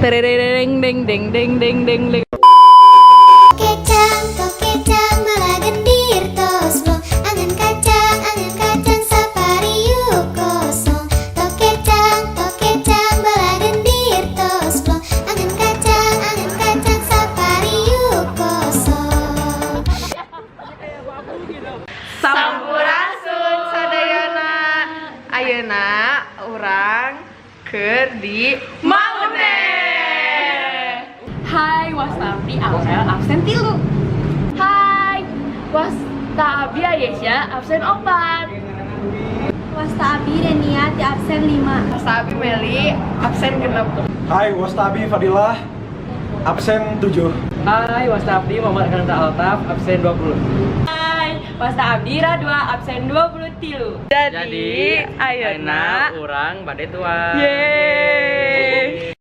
Terereng deng deng deng deng deng deng. Kecang, tokecang, malagendir toslo. Angan kacang, sapariu kosong. Tokecang, tokecang, balagendir toslo. Angan kacang, sapariu kosong. Sampurasun sadayana. Ayeuna urang keur di Maune. Hai, wasta abdi Aurel absen 3. Hai, wasta abdi Ayesha absen 4. Wasta abdi Renia ti absen 5. Wasta abdi Meli absen 6. Hai, wasta abdi Fadilah, absen 7. Hai, wasta abdi Muhammad Kananta Altaf, absen 20. Hai, wasta abdi Radwa absen 23. Jadi, ayeuna urang bade tuang. Yeay.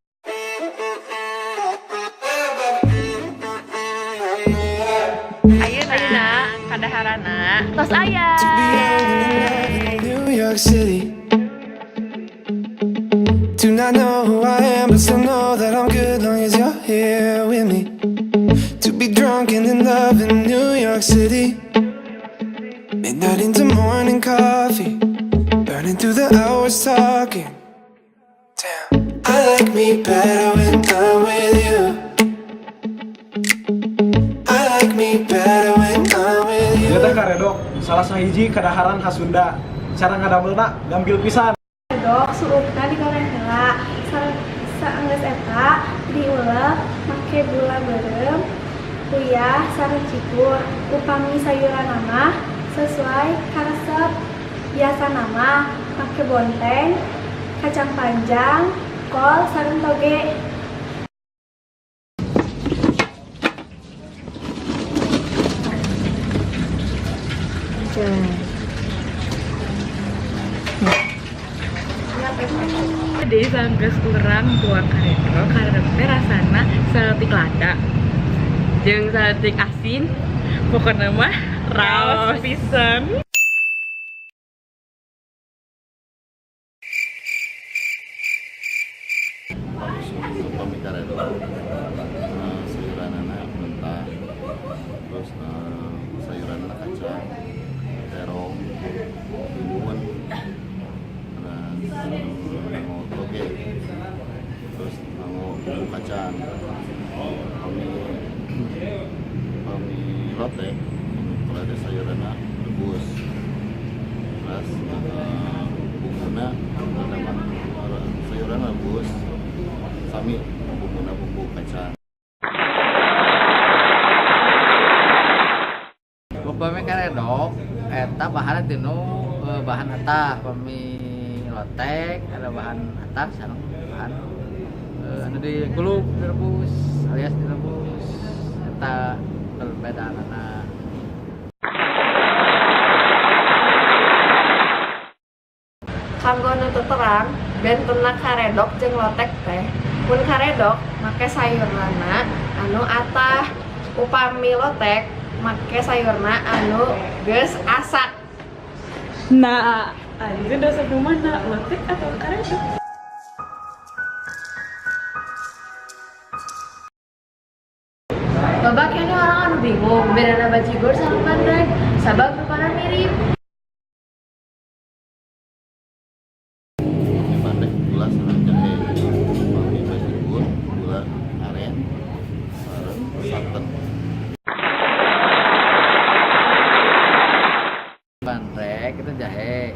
Ayeuna kadaharana Tos aya. New York City. Do not know who I am, but still know that I'm good long as you're here with me. To be drunk and in love in New York City. Midnight into morning coffee, burning through the hours talking. Damn, I like me better when I'm with you. I like me better when I'm with you. Ieu teh karedok, salah sahiji kadaharan khas Sunda. Cara ngadamelna gampil pisan. Karedok suupna digoreng heula. Saenggeus eta diulek make gula beureum, uyah sareng cikur. Upami sayuranna mah sesuai karesep. Biasana mah make bonteng, kacang panjang, kol sareng toge. Jadi sanggeus urang tuang karedok, karedok teh rasana saeutik lada jeung saeutik asin. Pokokna mah raos pisan. Upami karedok sayuranana mentah, terus sayuranana kacang, terong, timun, terus nganggo toge, terus nganggo bumbu kacang. Upami upami lotek kalau ada sayuranna rebus, terus bumbuna ada mah sayuran rebus sami bumbuna bumbu kacang. Upami karedok eta bahanna tinu bahan atah, upami lotek ada bahan atah sareng bahan anu dikulub, direbus alias direbus, eta perbedaanana. Kanggo nu teu terang bentena karedok jeung lotek teh, mun karedok make sayurna anu atah, upami lotek make sayurna anu geus asak. Nah, anjeun resep nu mana? Lotek atau karedok? Loba keneh orang anu bingung bedana bajigur sareng bandrek sabab rupana mirip. Upami bandrek gula sareng jahe, upami bajigur gula aren sareng santen. Bandrek itu jahe,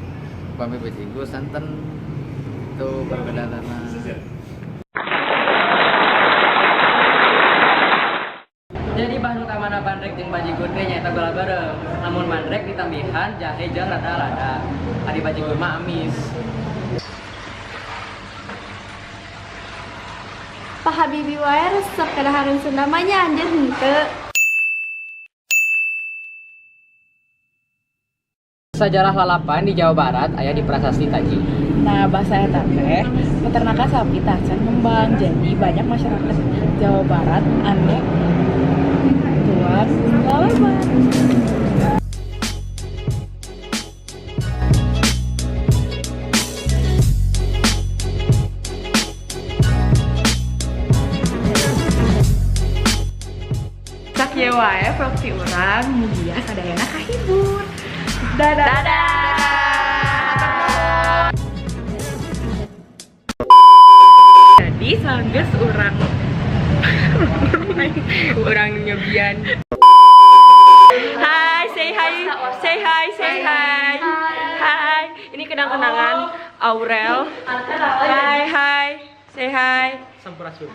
upami bajigur santen, itu perbedaanana. Jadi bahan utamana bandrek jeung bajigur teh nyaeta gula beureum. Namun bandrek ditambihan jahe jeung rada-rada. Ari bajigur mah amis. Pak Habibie wae resep kadaharan Sunda mah nya, anjeun henteu. Sajarah lalapan di Jawa Barat aya di Prasasti Taji. Nah, bahasa eta teh peternakan sapi tacan kembang, jadi banyak masyarakat Jawa Barat anu tuang lalapan. Sakieu wae vlog ti urang, mugia sadayana kahibur. Dadah. Dadah. Jadi sanggeus urang urang nyobian. Hai, say hi, say hi, say hi. Hai. Ini kenang-kenangan Aurel. Hai, hai, say hi. Sampurasun.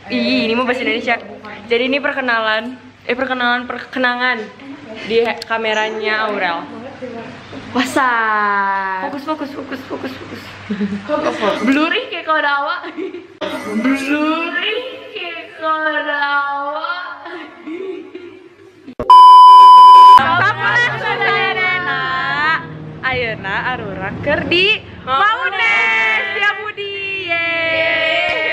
Ih, ini mau bahasa Indonesia. Jadi ini perkenalan, perkenalan perkenangan di kameranya Aurel. Wasa. Fokus, fokus, fokus, fokus, fokus. Blurry kayak kodawa. Blurry kayak kodawa. Sampurasun sadayana. Ayeuna arurang keur di Maune Setiabudi. Yeay.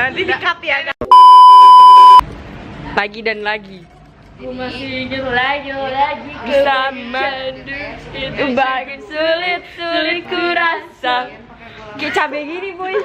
Nanti di-cut ya. Lagi dan lagi. Ku masih ingin lagi lagi Bersama itu bagai sulit sulit ku rasa. Kayak cabe gini, boy.